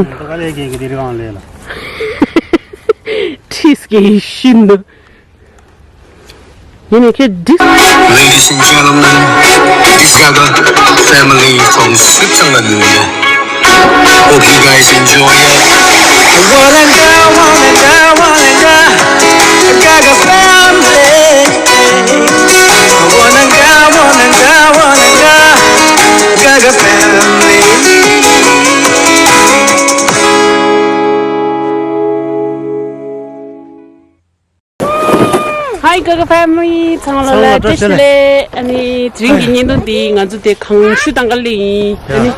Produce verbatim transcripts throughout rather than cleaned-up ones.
ད་ག་ལེ་གེ་གི་དེ་རི་ཝང་ལེ་ལ། ཁྲིས་ཀྱི་ཤིན་ཏུ། ཡིན་ནི་ཁྱེད་འགྲིག Ladies and gentlemen, it's Gaga family from Switzerland. Hope you guys enjoy it. Wanna go, wanna go, wanna go, Gaga family. Wanna go, wanna go, wanna go, Gaga family. Hi Gaga family, ཚང་མ་ལ་བཀྲ་ཤིས་བདེ་ལེགས། ཨ་ནི་དེ་རིང་གི་བརྙན་ཐུང་འདི་ང་ཚོ་དེ་གངས་ཤུ་དང་ག་ལེ་ཡིན། ཨ་ནི་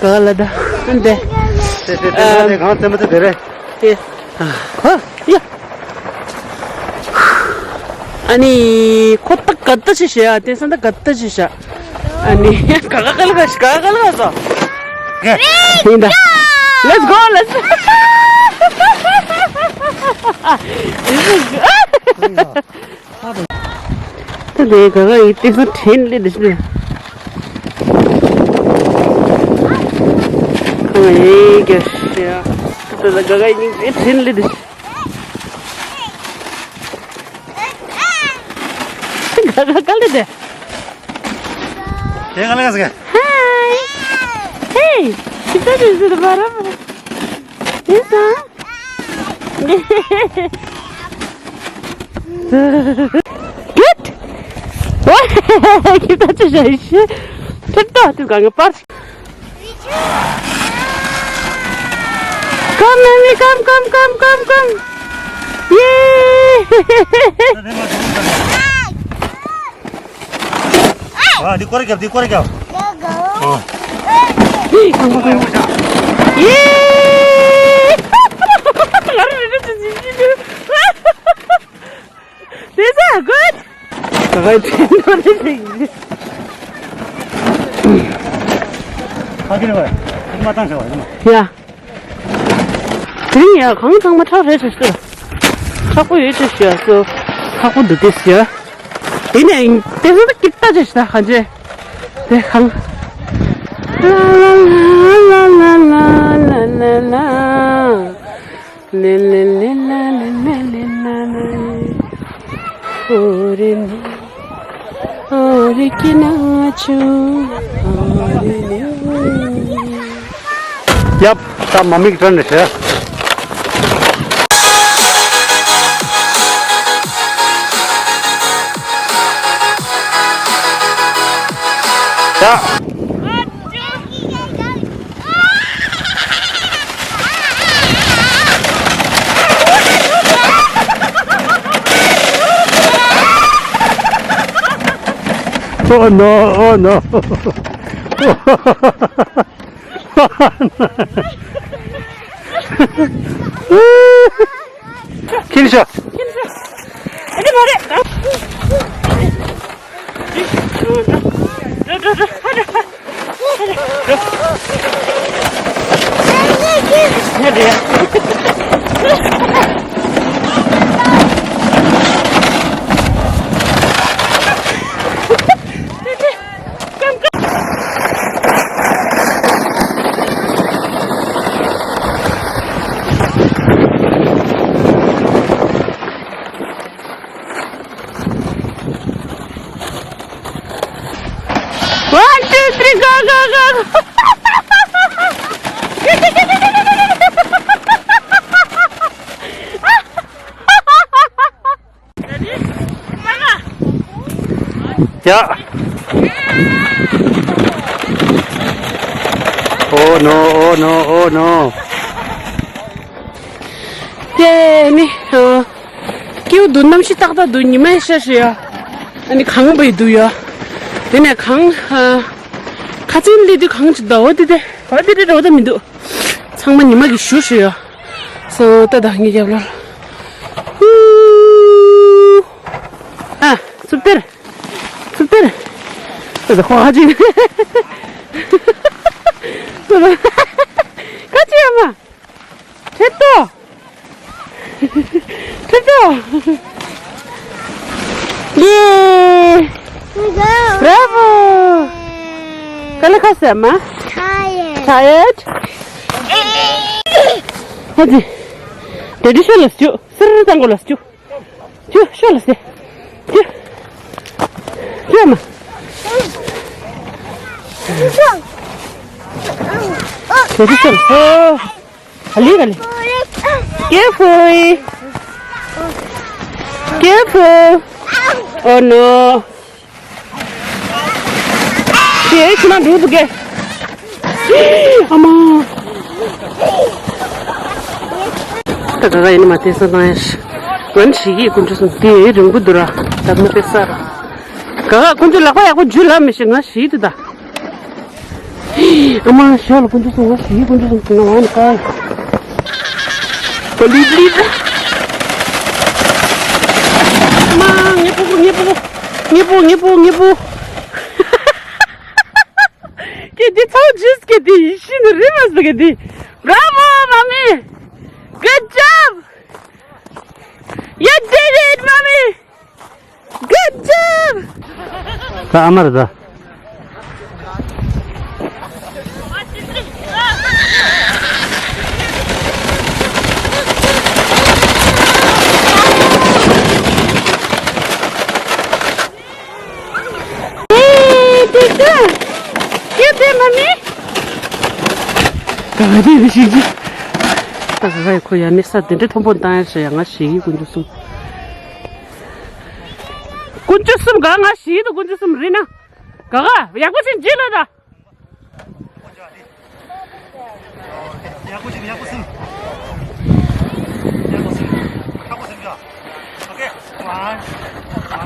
ག་ལ་ད་ཨ་འདི་དེ་དེ་དེ་གངས་བཙན་པོ་དེ་དེ་རེད། དེ་ཧ་ཡ། ཨ་ནི་ཁོ་ད་ག་ད་ཅི་བྱེད་ཨ། དེ་སང་ད་ག་ད་ཅི་བྱ། ཨ་ནི་ག་ག་ག་ལ་ག་ཤི་ག་ག་ལ་ག་སོ། ཡིན་ད། Let's go, let's go. This is ད་དེ་ག་ག་ཡི་དེ་སང་ཁྲིན་ལི་དེ་ཤི་ནས། ཨེ་ག་ཤི་ཡ། ད་ད་ག་ག་ཡི་དེ་ཁྲིན་ལི་དེ་ཤི། ག་ག་ག་ལེ་དེ། དེ་ག་ལེ་ག་ཟེར། Hi. Hey. ཁྱི་ད་དེ་ཟེར་བ་ར་བ་ར། དེ་ས། Good. ཁྱི་ད་དེ་ཞེ་ཤི། ཁྱི་ད་དེ་ག་ང་པར། Come, mommy, come, come, come, come, come. Yay! ཨ། འདི་སྐོར་རྒྱབ། འདི་སྐོར་རྒྱབ། ཨོ། ཡེ། དེ་ཚ་གོད། ད་ག་ཡི་ཕྲན་ནོ་རེ་རེ་ཡིན། ཨ་ཀི་རེ་བ། ཨ་ཀི་མ་བཏང་བྱ་བ་ཡིན་ནོ། ཡ། དེ་རིང་ཡ་གང་ཚང་མ་ཁྲག་རེད་ཟེར་ཤོད། ཁྲག་པོ་ཡོད་ཅེས་ཤོད་སོ། ཁྲག་པོ་འདུག་དེ་ཟེར། དེ་ནས་དེ་ཚོ་ད་ཀིར་ཏ་ཅེས་ཤོད་གང་ཅེ། དེ་གང་། ཡབ། ད་མ་མིག་དྲན་ནས་བྱས། ཡ། Oh no, oh no. ཁྱིམ་ཤ། ཨ་དེ་མ་རེད། འགྲོ་འགྲོ་འགྲོ། One, two, three, go, go, go, go. ཡ། Oh no, oh no, oh no. དེ་ནི། ཨ། སྐྱིད་པོ་འདུག་གནམ་གཤིས་ཏག་ཏག་འདུག་ཉི་མ་ཤར་ཤར་ཡ། ཨ་ནི་གངས་པ་ཡི་འདུག་ཡ། དེ་ནས་གངས། ཨ། ཁ་ཚིན་ལི་དུ་གངས་ཅི་ཟླ་བ་དེ་དེ་བ་དེ་དེ་འགྲོ་ད་མི་འདུག་ཚང་མ་ཉི་མ་གི་ཞུ་ཤར་ཡ། སོ་ད་ད་ངའི་རྒྱབ་ལ། ཧུ། ཨ། སུབ་ཏེར། སུབ་ཏེར། ད་ད་ཁོ་ཧ་ཅི། ད་ད་ཁ་ཅི་ཡ་མ། ཁྲེ་ཏོ། ཁྲེ་ཏོ། ཡེ། Bravo. ག་ལེ་ཁ་སེ་མ། Tired. Tired? ཧ་ཙི། དེ་འདྲ་ཤོར་ལ་སུ་སུར་བཏང་གོ་ལ་སུ། ཅུ་ཤོར་ལ་སེ། ཅུ། ཅུ་མ། དེ་འདྲ་ཤོར་ལ་སོ། ག་ལེ་ག་ལེ། Careful. Careful. Oh no. དེ་ཁྱི་ནང་འགྲོ་འདུག་གས། ཨ་མ། ད་ག་ག་ཡིན་ན་མ་དེ་ས་བཏང་ཡ་ཞིག་ང་ཞིག་གི་དཀོན་མཆོག་གསུམ་དེ་རིང་པོ་འདུག་ར། ད་མ་དེ་ས་ར། ག་ག་དཀོན་མཆོག་ལག་པ་ཡག་པོ་འཇུ་ལ་མི་ཤེས་ང་ཞིག་འདུག་ད། ཨ་མ་ཞོག་ལ་དཀོན་མཆོག་གསུམ་ང་ཞིག་དཀོན་མཆོག་གསུམ་ང་ཝན་ཀའི། པ་ལི་པ་ལི། ཨ་མ་ངའི་པུ་པུ་ངའི་པུ་པུ། ངའི་པུ་ངའི་པུ་ངའི་པུ། ཀེ་དི་ཚོ་ཇིས་ཀེ་དི་ཡི་ཤི་ནི་རི་མ་སི་ཀེ་དི། Bravo mommy. Good job. You did it mommy. Good job. ད་ཨ་མ་རེད་ད། ཨེ་དེ་ད། ཡོད་དེ་མ་མི། ད་ག་དེ་རེ་ཞིག་ཅི། ད་ག་ག་ཡི་ཁོ་ཡ་མི་ས་དེ་འདྲ་མཐོན་པོ་བཏང་ཡ་ཞེ་ཡ་ང་ཞིག་ཡི་དཀོན་མཆོག་གསུམ། དཀོན་མཆོག་གསུམ་ག་ང་ཞིག་ཡི་དུ་དཀོན་མཆོག་གསུམ་རེད་ན། ག་ག་ཡག་པོ་ཞིག་འཇིག་ལ་ད།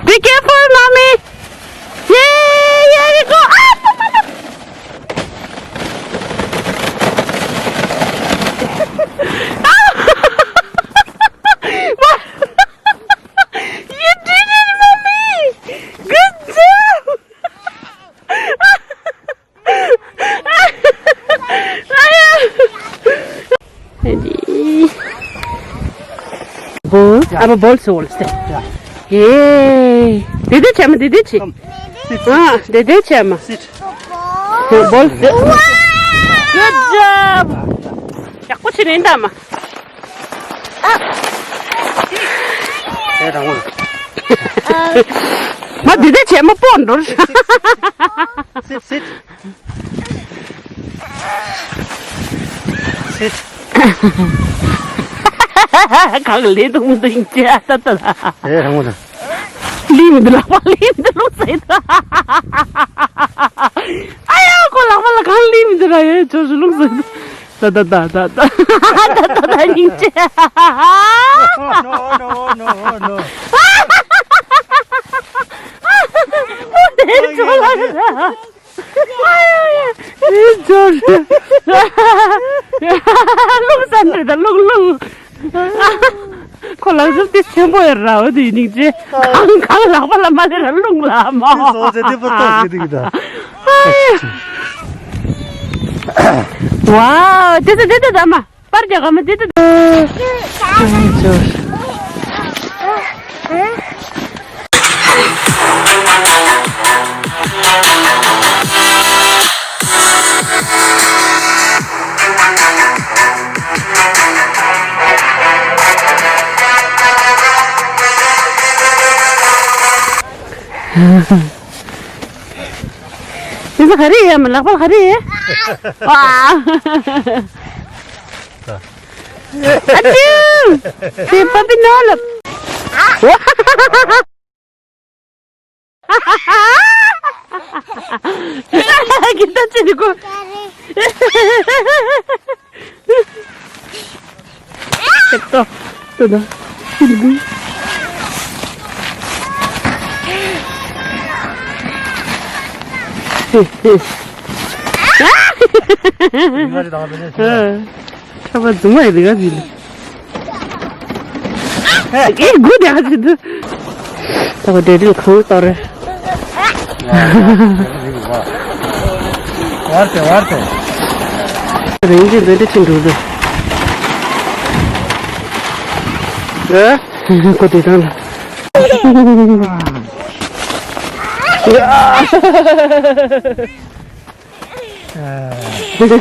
Be careful, mommy. Yeah, here we go. Ah! You did it, mommy. Good job. Ball, I'm a ball soul. Yay! Did it, Chama? Did it? Ah, did it, Chama? Sit. Ball. Good job. ཡག་པོ་བྱས་ནས་འདམ། ཨེ་དང་པོ། མ་འདི་འདྲ་བྱས་མ་སྤོ་འགྲོ། Sit, sit. Sit. གང་ལས་དུང་དུང་ཅེ་ཨ་ཏ་ཏ་ལ། ཨེ་དང་པོ་དང་། ལི་མི་འདུག་ལག་པ་ལི་མི་འདུག་ལུག་ཟེར་ད། ཨ་ཡ་ཁོ་ལག་པ་ལ་གང་ལི་མི་འདུག་ར་ཡོད་ཆོག་ཞུ་ལུག་ཟེར་ད། ད་ད་ད་ད་ད་ད་ད་སྙིང་རྗེ། No, no, no, no, no. དེ་ཆོག་ལ་རེད། ཨ་ཡ་ཡ། དེ་ཆོག་རེད། ལུག་ཟེར་ད་ལུག་ལུག་ཁོ་ལག་ཟུར་དེ་ཆེན་པོ་ཡོད་ར་འོ་དེ་སྙིང་རྗེ། གང་གང་ལག་པ་ལ་མ་ལེ་ར་རླུང་ལ་མ། དེ་སོ་ཟེ་དེ་པོ་ཏོག་ཟེ་དེ་གི་ད། ཝའོ་དེ་ཚོ་དེ་དེ་ད་མ་པར་རྒྱག་ག་མ་དེ་དེ། འདི་ཚོ་ག་རེ་ཡིན་ཡ། མི་ལག་པ་ག་རེ་ཡིན། ཝ། ཨ་ཅུ། དེ་པ་པི་ནོ་ལབ། གི་ད་ཅི་འདི་གོ། ཏོ། ཏོ་ད། ཅི་འདི་གོ། ཧེ་ཧེ། ཁྲ་བ་རྫུན་མ་ཡི་རི་ག་ཟིན། ཨེ་དགུ་དེ་ག་ཟིན་དུ། ད་ག་འདྲེ་རིལ་གང་གཏོར་རེ། བར་དེ་བར་དེ། རིང་གི་འདི་འདྲ་ཕྱིན་འགྲོ་འདུག་ཨེ། ཁོ་དེ་དང་ལ།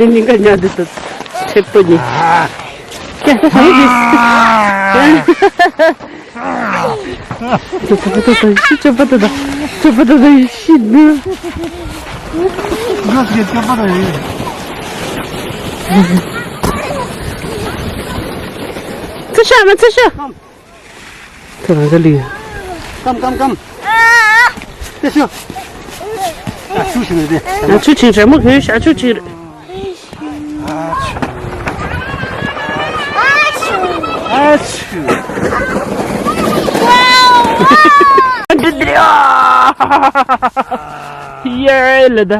ཉིན་ག་ཉལ་དུ་ཐེབས་པོ་ནི། ཀྱ་ཀྱ་ཀྱ་ཀྱ། ཅོ་པ་ཏ་ཏ་ཅོ་པ་ཏ་ཏ་ཤི་ནི། ཚེ་ཤ་མ་ཚེ་ཤ། ཁྱོད་རང་ཚ་ལི། ཀམ་ཀམ་ཀམ། ཏེ་ཤོ། ཨ་ཆུ་ཆིང་རེད། ཨ་ཆུ་ཆིང་རེད་མོ་ཁོས་ཨ་ཆུ་ཆིང་རེད། ཨ་ཆུ། ཨ་ཆུ། ཡེ་ལ་ད།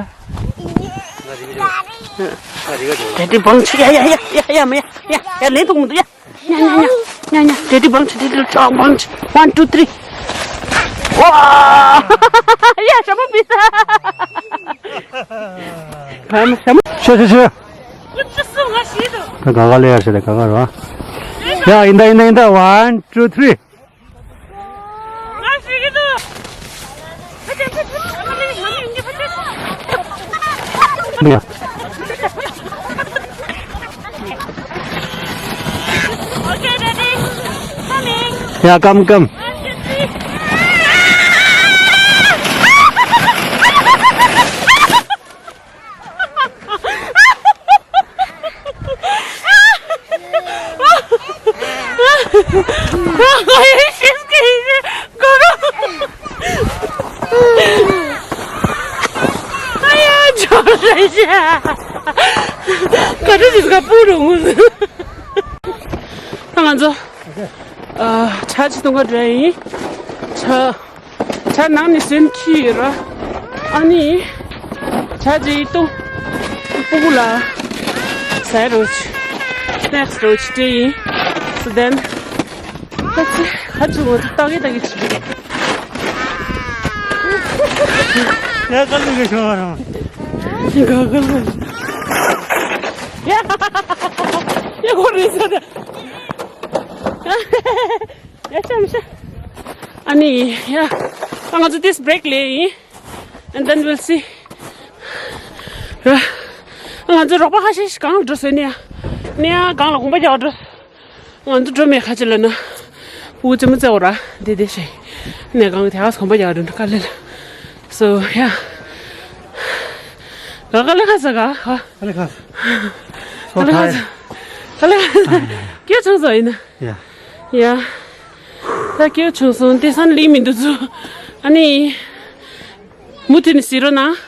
ཏེ་ཏེ་བང་ཆུ་ཡ་ཡ་ཡ་ཡ་ཡ་མ་ཡ་ཡ་ཡ་ལེན་ཐུག་མི་འདུག་ཡ། ཉ་ཉ་ཉ་ཉ་ཉ། ཏེ་ཏེ་བང་ཆུ་ཏེ་ཏེ་ཅོག་བང་ཆུ། One, two, three། ཝ། ཡ་ཞྭ་མོ་བི་ས། ཞྭ་མོ་ཞྭ་མོ། ཤོ་ཤོ་ཤོ། ད་ག་ག་ལེ་ཡ་ཤ་ལེ་ག་ག་རོ། ཡ་ཡིན་ད་ཡིན་ད་ཡིན་ད། One, two, three། Okay, daddy. Coming. Yeah, come, come. ད་ང་ཚོ་ཨ་ཇ་ཆི་འཐུང་ག་འགྲོ་ཡ་ཡིན། ཇ། ཇ་ནང་ནས་སོན་ཁྱི་ཡོད་ར། ཨ་ནི། ཇ་ཇི་ཏུ། སྤུ་གུ་ལ། ཟས་རོ་ཆི། སྣེག་སི་རོ་ཆི་སྤྲད་ཡིན། So then། ད་ཚེ་ཁ་ཆུ་བོ་ཏག་གི་ཏག་གི་ཆི། ཡ་ཀ་ལུ་གི་ཤོ་ར། ཡ་ཀ་ལུ། ཡ་ཡ་ཁོ་རེ་ས་ད། ཡ་ཤ་མི་ཤ། ཨ་ནི་ཡ། ད་ང་ཚོ་this break ལེ་ཡིན། And then we'll see. ར། ང་ཚོ་རོགས་པ་ཁ་ཤས་ཤིག་གང་ལ་འགྲོ་ཟེར་ནི་ཡ། ནི་ཡ་གང་ལ་གོམ་པ་རྒྱག་འགྲོ། ང་ཚོ་འགྲོ་མེད་ཁ་ཅིག་ལ་ན། ཕྲུ་གུ་ཙེ་མོ་ཙེ་འོ་ར། དེ་དེ་ཤེས། ནས་གང་དེ་ཧ་གོམ་པ་རྒྱག་འགྲོ་འགྲོ་ག་ལེ་ལ། So yeah. ག་ག་ལེ་ཁ་ས་ག་ཧ། ག་ལེ་ཁ་ས། ག་ལེ་ཁ་ས། ག་ལེ་ཁ་ས། ཀྱེ་ཆང་ས་ཡིན་ན། Yeah. ཡ། ད་སྐྱེའུ་བྱུང་སོང་། དེ་སང་ལི་མི་འདུག་ཚུ། ཨ་ནི། མུ་མཐུད་ནས་གཟིགས་རོགས་གནང་།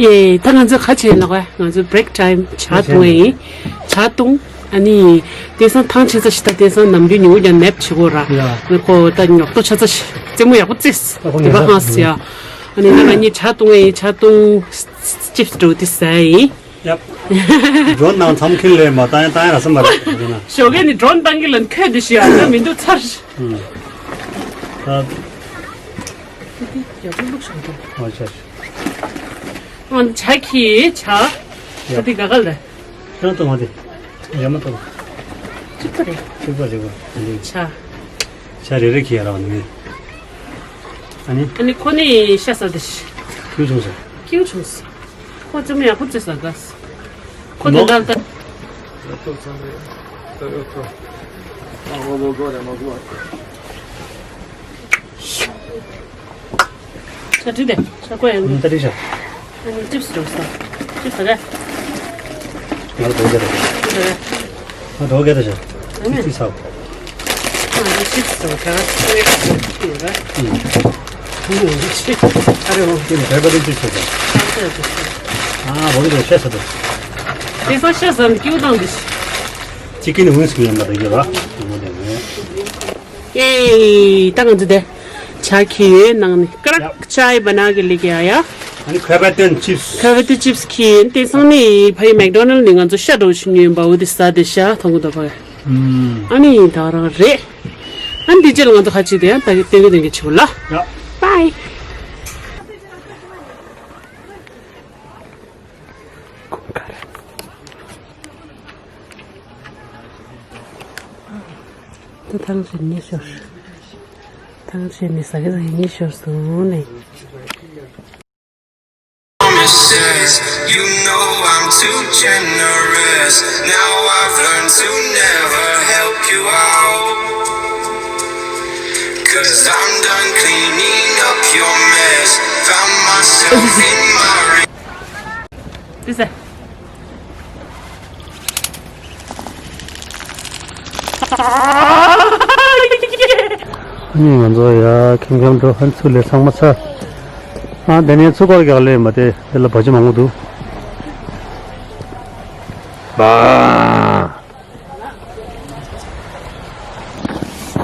ཡེ། ད་ང་ཚོ་ག་བྱས་ནོག་ང་ཚོ་break time ཇ་འཐུང་བ་ཡིན། ཇ་འཐུང་། ཨ་ནི། དེ་སང་ཐང་ཆད་ས་ཞིག་ད་དེ་སང་ནམ་རྒྱུན་ཉིན་གུང་ཀྱང་nap བྱེད་དགོས་ར། ཡ། ཁོ་ད་ཉོག་ཏོ་ཆ་ཚ་ཞིག་རྩེད་མོ་ཡག་པོ་རྩེས། ད་ཁོ་དེ་ཉལ་པ་ས་ཧང་སི་ཡ། ཨ་ནི་ང་གཉིས་ཇ་འཐུང་བ་ཡིན། ཇ་འཐུང་། chips འདྲ་བོ་དེ་ཟ་ཡིན། ཡབ། drone ནང་མཚམས་འཁེལ་ལས་མ་བཏང་ཡ་བཏང་ཡ་ར་སེམས་པ་རེད་ཟེར་ན། ཞོགས་ཀས་ནི་drone བཏང་གི་ལ་འཁོད་དེ་ཤི་ཡ་ད་མི་འདུག་ཚར། ཨུམ། ད། ཡག་པོ་བླུགས་བཞག་འདུག་ཨོ་ཅག་ཨོ་ཇ་ཁི་ཇ། ད་དེ་ག་ག་ལ། ཁྱོད་ལྟོས་མ་དེ། ཡ་མ་ལྟོས། གཅིག་པ་རེད། གཅིག་པ་རེད་པ། ཇ། ཇ་རེ་རེ་ཁྱེར་ཡ་ར་བ་ནི། ཨ་ནི། ཨ་ནི་ཁོ་ནི་ཤ་ཟ་དེ་ཤི། ཁྱེའུ་བྱུང་སོང་། ཁྱེའུ་བྱུང་སོང་། ཁོ་ཙེ་མོ་ཡག་པོ་རྩེས་ས་ག་ཁོ་དེ་འདྲ་ལྟ། ཆ་དྲི་དེ་ཆ་ཀོ་ཡང་། ད་དྲི་ཤ། ཨ་ནི་chips འདྲ་བོ་ཟ། chips ཟ་ག་ང་ལ་དོ་རྒྱ་རེད། ང་དོ་རྒྱ་རེད་ཤ། ཨ་ནི་chips ཟ། ང་ཚོ་chips ཟ་ག་ཁ་ཁ་ཁ་ཁ་ཁ་ཁ། ཨ་རེ་འོ། ཁྱེད་ནི་བེ་བ་རིན་ཅི་ཆོད་པ། ཨ་འོ་རེ་ཤ་ཟ་དོ། དེ་ཚོ་ཤ་ཟ་ནི་སྐྱིད་བཏང་འདི། ཅི་ཀི་ནི་འོན་སུ་ཡོད་མ་རེད་ཡོད་ར། ཡོད་མ་རེད། ཡེ། ད་ང་ཚོ་དེ་ཇ་ཁྱེར་ཡོད། ནང་ནས་ཀ་རག་ཅའི་བ་ན་གི་ལི་ག་ཡ། ཨ་ནི་ཁ་བ་ཏན་ཅིབས། ཁ་བ་ཏན་ཅིབས་ཁྱེར། དེང་སང་ནི་ཕ་ཡི་མེག་ཌོ་ནལ་ནས་ང་ཚོ་ཤ་འདྲ་བོ་ཞིག་ཉོས་ཡིན་པ། འོ་དེ་ཟ་དེ་ཤ་ཐོང་གི་འདུག་ཕ་གི། ཨུམ། ཨ་ནི་ད་རང་རེད། ཨ་ནི་དེ་རྗེས་ལ་ང་ཚོ་ཁ་ཅིག་དེ་ཡང་ད་གི་སྟོན་གི་སྟོན་གི་བྱེད་དགོས་ལ། ཡ། Bye། ད་ཐང་ཆད་ཉེ་ཤོར། ཐང་ཆད་ནས་ཟ་གི་ཟ་གི་ཉེ་ཤོར་སོང་ནས། Promises, you know I'm too generous. Now I've learned to never help you out. Cause I'm done cleaning up your mess. Found myself in my room. This is. ཨ་ནི་ང་ཚོ་ཡ་ཁེམ་ཁེམ་འགྲོ་ཧན་ཚུར་ལས་ཚང་མ་ཚར། ཨ་དེ་ནས་ཚུར་སྐོར་རྒྱག་ལས་མ་དེ་དེ་ལ་བ་ཅི་མང་པོ་འདུག་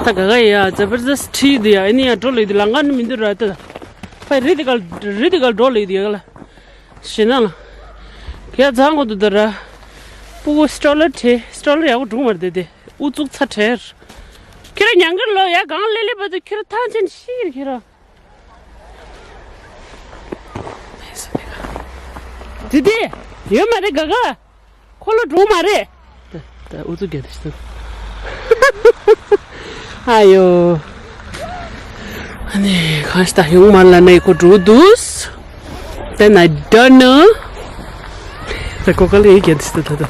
ད་ག་ག་ཡ་ཛ་བར་ཛ་སི་ཁྲིད་དུ་ཡ་ཨ་ནི་ཡ་འགྲོ་ལས་དུ་ལང་ག་ནི་མི་འདུག་ར་ད། ཕ་རི་དི་གལ་རི་དི་གལ་འགྲོ་ལས་དུ་ཡ་ག་ལ། ཞེ་ན་ལ། ག་ཡ་ཛང་གོ་དུ་ད་ར། སྤུ་གུ་སི་ཊོ་ལར་ཁྲེ་སི་ཊོ་ལར་ཡག་པོ་འགྲུག་མར་དེ་དེ་ཨུ་ཚུགས་ཚ་ཁྲེར། ཁྱེད་ར་ཉང་གར་ལོ་ཡ་གང་ལེ་ལེ་བ་དུ་ཁྱེད་ར་ཐང་ཆེན་ཤི་ཁྱེད་ར། དེ་དེ་ཡོད་མ་རེད་ག་ག་ཁོ་ལོ་འགྲོ་མ་རེད། ད་ད་ཨུ་ཚུགས་རྒྱ་དེ་ཤི་ད། ཨ་ཡོ། ཨ་ནི་གང་ཞིག་ད་ཡོང་མ་ལ་ནས་ཁོ་འགྲོ་འདུག་ད་ན་ད་ནི། ད་ཀོ་ཀ་ལ་ཡི་རྒྱ་དེ་ཤི་ད་ད་ད།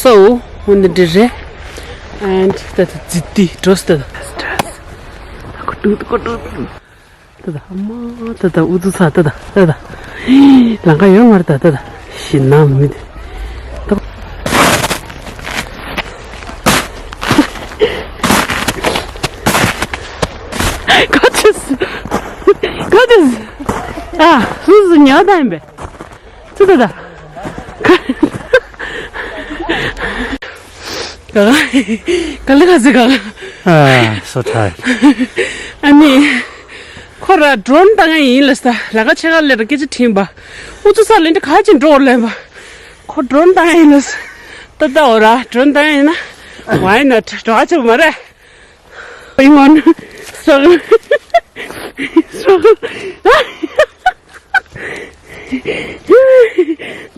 So འོ་འདི་འདྲ་རེད། And ད་ད་ཛི་ཏི་འགྲོ་སི་ད་ད། ད་ཀོ་ཏུ་ཀོ་ཏུ། ད་ད་ཧ་མ་ད་ད་ཨུ་ཚུགས་ཚ་ད་ད་ད་ད། ལང་ཀ་ཡོད་མ་རེད་ད་ད་ད། ཤི་ན་མི་དེ། ད། ག་ཅི་སི། ག་ཅི་སི། ཨ་སུ་སུ་ཉོ་ད་ཡིན་པས། ཚུ་ད་ད། ག་ག་ག་ལེ་ག་ཟེ་ག་ག Ah, so tired. ཨ་ནི། ཁོ་ར་ཌོ་རོན་བཏང་ཡ་ཡིན་ལ་ས་ལ་ཁ་ཆེ་ག་ལེ་ར་སྐད་ཆ་དྲིས་པ། ཨུ་ཚུགས་ས་ལེན་ཏེ་ག་ཅིག་འགྲོ་ལེན་པ། ཁོ་ཌོ་རོན་བཏང་ཡ་ཡིན་ལ་ས། ཏ་ཏ་འོ་ར་ཌོ་རོན་བཏང་ཡ་ཡིན་ན། Why not? འགྲོ་ཆོག་མ་རེད། Hang on. Struggle. Struggle.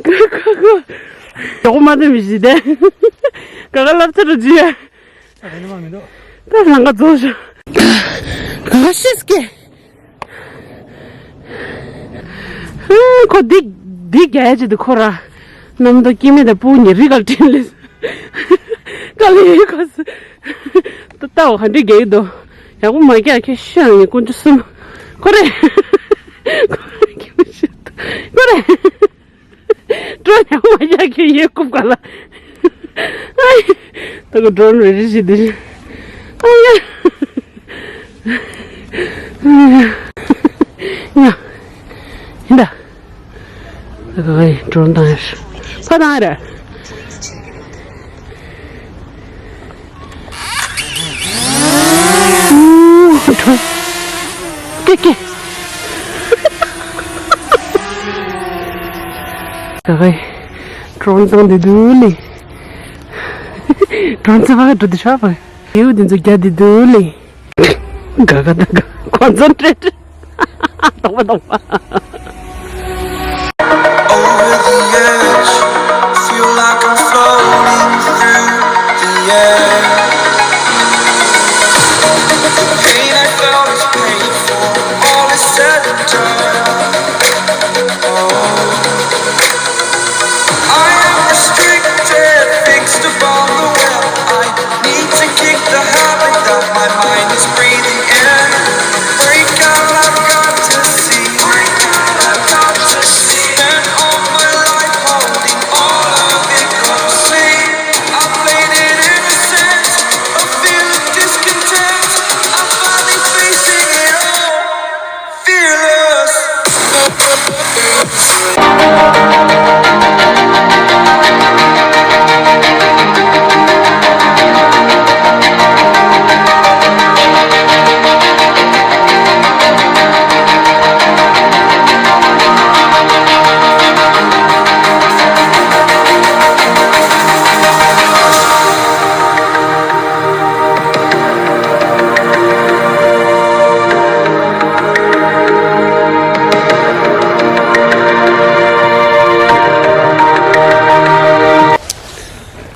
ག་ག་ག་ཡོག་མ་དེ་མི་ཤི་དེ། ག་ག་ལབ་ཚར་རུ་ཇི་ཡ། ད་ལང་ཀ་རྫོགས་ཤག་ག་ག་ཤི་སྐད། ཁོ་འདི་འདི་རྒྱ་ཡ་ཅི་འདི་ཁོ་ར། གནམ་ཐོ་སྐྱེ་མེད་དང་སྤུ་གུ་ཉེ་རི་གར་དྲན་ལེ། དཀའ་ལས་ཡོད་ཁ་སི། ད་ལྟ་བ་ག་འདྲས་རྒྱག་གི་འདུག་ཡག་པོ་མ་རྒྱག་ཁྱེད་ཤོད་ངས་དཀོན་མཆོག་གསུམ། ཁོ་རེ། ཁོ་རེ། ཁོ་རེ། ཌོ་རོན་ཡག་པོ་མ་རྒྱག་ཁྱེད་ཡས་རྐུབ་ག་ལ། ཨའི། ད་ཁོ་ཌོ་རོན་རེ་རེ་བྱེད་དུས། ཨ་ཡ། ཡ། ཡིན་ད། ཨེ། ཌོ་རོན་བཏང་ཡ། ཕ་བཏང་ཡ་རེད། ཀེ་ཀེ། ད་ག་ཌོ་རོན་བཏང་དེ་འདུག་ལེ། ཌོ་རོན་ཚེ་བ་ག་འགྲོ་དེ་ཤ་བ། ཡེའུ་དེ་ཚོ་རྒྱ་དེ་འདུག་ལེ། ག་ག་ད་ག་ཁོ་ཚོ་འདྲེ་འདྲེ། གཏོང་བ་གཏོང་བ། Over the edge, feel like I'm floating through the air. The pain I felt is paid for, all is said and done. Oh, I am restricted, fixed upon the web. I need to kick the habit that my mind is breathing in. Break out, I've got to see. Spent all my life holding all of it closely. I played it innocent, a feel of discontent. I'm finally facing it all. Fearless.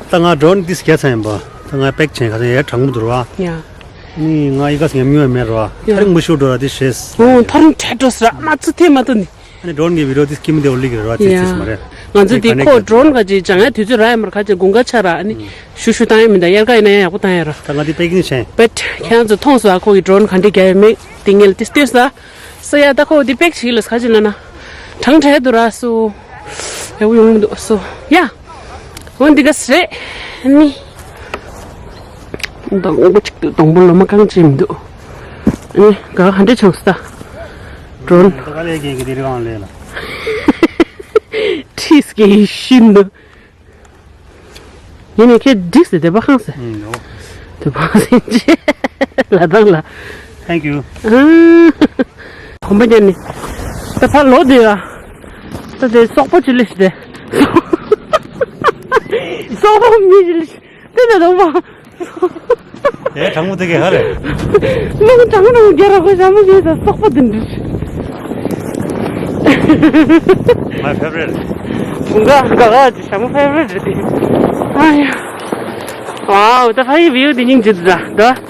ད་ང་ཌོ་རོན་ཏིས་རྒྱག་ཚར་ཡིན་པ། ད་ང་པེག་བྱས་ག་ཚོད་ཡར་དྲང་མོ་འདུག་ར་བ། ཡ། ནི་ང་ཨི་ག་སི་ཉམས་མྱོང་ཡང་མེད་ར་བ། ཡ། ཐག་རིང་མི་ཤོར་འགྲོ་ར་དེ་ཤེས། ཨོ་ཐག་རིང་ཐལ་འགྲོ་སི་ར་མ་ཚུ་ཐེ་མ་ཐུ་ནི། ཨ་ནི་ཌོ་རོན་གྱི་བི་ཌི་ཡོ་དེ་སྐྱིད་མོ་དེ་འོ་ལི་གི་ར་བ་དེ་ཡ། ཚིག་མ་རེད། ང་ཚོ་འདི་ཁོ་ཌོ་རོན་ག་ཅིག་སྦྱང་ཡ་དུས་ཚོད་རག་ཡ་མ་རེད། ཁ་ཅིག་དགུན་ཁ་ཆགས་ར། ཨ་ནི་ཞུ་ཞུ་བཏང་ཡ་མི་འདུག་དབྱར་ཁ་ཡིན་ན་ཡང་ཡག་པོ་བཏང་ཡ་ར། ད་ང་འདི་པེ་ཀིང་བྱས། བེད་ཁྱེད་རང་ཚོ་མཐོང་སོང་ཨ། ཁོ་གི་ཌོ་རོན་ག་འདྲས་རྒྱག་ཡོད་མེད། དེ་ངས་ལ་ཏིས་ཏིས་ལ། སོ་ཡ་ད་ཁོ་འདི་པེག་བྱེད་ལ་ཁ་ཅིག་ལ་ན། གྲང་འཕྲལ་དུ་ར་སོ། ཡག་པོ་ཡོང་མི་འདུག་སོ་ཡ། འོ་འདི་ག་སེ་རེད། ནི། ད་ངོ་གཅིག་ཏུ་སྡོང་པོ་ལོ་མ་གང་ཅི་མི་འདུག་ཨ་ནི་ག་ག་འདྲས་ཆང་སོ་ད། ཌོ་རོན། ད་ག་ལས་ཀྱི་གི་དེ་རི་ཝང་ལས་ལ། ཁྲིས་ཀྱི་ཤིན་ཏུ། ཡིན་ནའི་ཁྱེད་འགྲིག་ཟེར་དེ་པ་ཧང་ཟེར། ཨུམ་ནོ། དེ་པ་ཧང་ཟེར་ཅེ། ལ་དང་ལ། Thank you། གོམ་པ་རྒྱབ་ནི། ད་ཕར་ལོག་དེ་ཡ། ད་དེ་སོག་པོ་ཅི་ལེ་ཤི་དེ། སོག་པོ་མི་ཅི་ལེ་ཤི། དེ་ན་དང་པ། ཨེ་གྲང་མོ་དེ་གས་ཧ་རེ། མང་གྲང་རུང་རྒྱ་ར་ཁོ་ཞྭ་མོ་ཞེས་ད་སོག་པོ་དེ་འདྲ། My favorite། བུང་ག་ག་ག་ཅི་ཞྭ་མོ་ཕེ་ཝ་རི་ཊི་རེད་དེ། ཨ་ཡ། ཝའོ་ད་ཕ་ཡི་བིའུ་དེ་སྙིང་རྗེ་འདུག་ད།